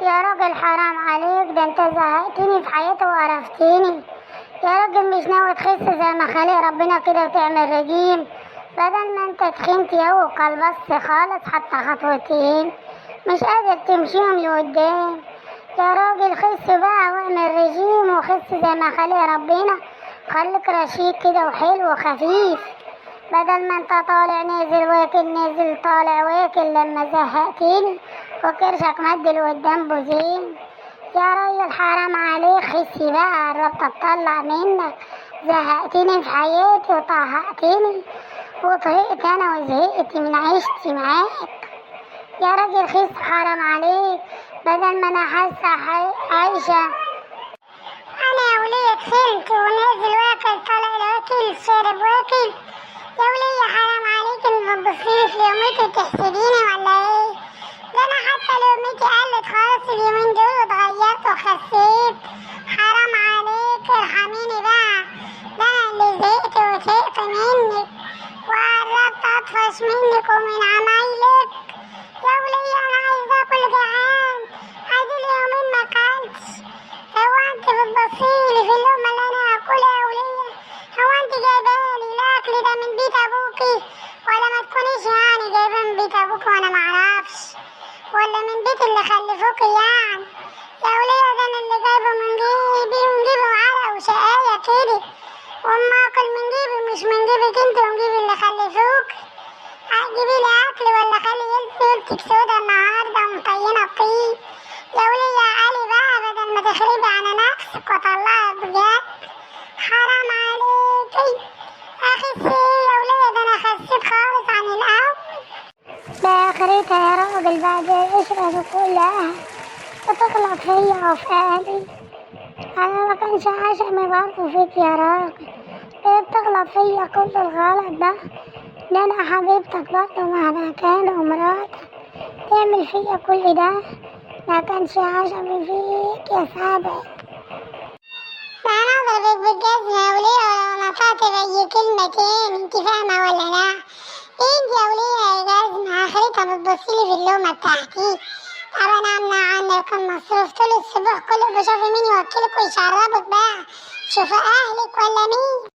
يا راجل حرام عليك، ده انت زهقتني في حياتي وقرفتني. يا راجل مش ناوي تخس زي ما خلق ربنا كده وتعمل رجيم؟ بدل ما انت تخنت يا وقلبصت خالص حتى خطوتين مش قادر تمشيهم لقدام. يا راجل خس بقى واعمل رجيم وخس زي ما خلق ربنا، خليك رشيق كده وحلو وخفيف، بدل ما انت طالع نازل واكل نازل طالع واكل لما زهقتني وكرشك مد لقدام بوزين. يا راجل حرام عليك، خسي بقى قربت اتطلع منك، زهقتني في حياتي وطهقتني وطهقت انا وزهقت من عيشتي معاك. يا راجل خس حرام عليك، بدل ما انا حاسه عايشه. انا يا ولية تخنت ونازل واكل طالع واكل شارب واكل. يا ولية حرام عليك، انت بتبصيلي في لقمتي وتحسديني ولا ايه؟ ده انا حتى لقمتي قلت خالص اليومين دول واتغيرت وخسيت. حرام عليك، ارحميني بقى، ده انا اللي زهقت وطهقت منك وقربت اطفش منك ومن عمايلك. يا ولية انا عايزة اكل، جعان، ادي يومين ما اكلتش. هو انت بتبصيلي في اللقمة اللي انا هاكلها يا ولية؟ هو انت جايبالي الاكل ده من بيت ابوكي؟ ولا ما تكونيش يعني جايباه من بيت ابوكي وانا معرفش، ولا من بيت اللي خلفوكي يعني؟ يا ولية ده انا اللي جايبه من جيبي، من جيبي وعرق وشقاية كده، واما اكل من جيبي مش من جيبك انت ومن جيب اللي خلفوك. هتجيبي لي اكل ولا خلي ليلتك سودا النهارده ومطينه الطين؟ يا ولية علي بقى، بدل ما تخربي على نفسك واطلعك بجد. حرام عليكي، اخس ايه يا ولية؟ ده انا خسيت خالص عن الاول. بآخرتها يا راجل بعد القشرة دي كلها بتغلط فيا وفي أهلي. أنا ما كانش عشمي برضه فيك يا راجل، ليه بتغلط فيا كل الغلط ده؟ ده أنا حبيبتك برضه مهما كان ومراتك، تعمل فيا كل ده؟ ما كانش عشمي فيك يا سابع. ما انا اضربك بالجزمة يا ولية ولو نطقت بأي كلمة تاني، انت فاهمة ولا لا؟ انت يا ولية يا جزمة اخرتها بتبصيلي في اللومة بتاعتي. طب انا امنع عنك المصروف طول الصبح كله، بشوف مين يوكلك ويشربك بقى، شوف اهلك ولا مين.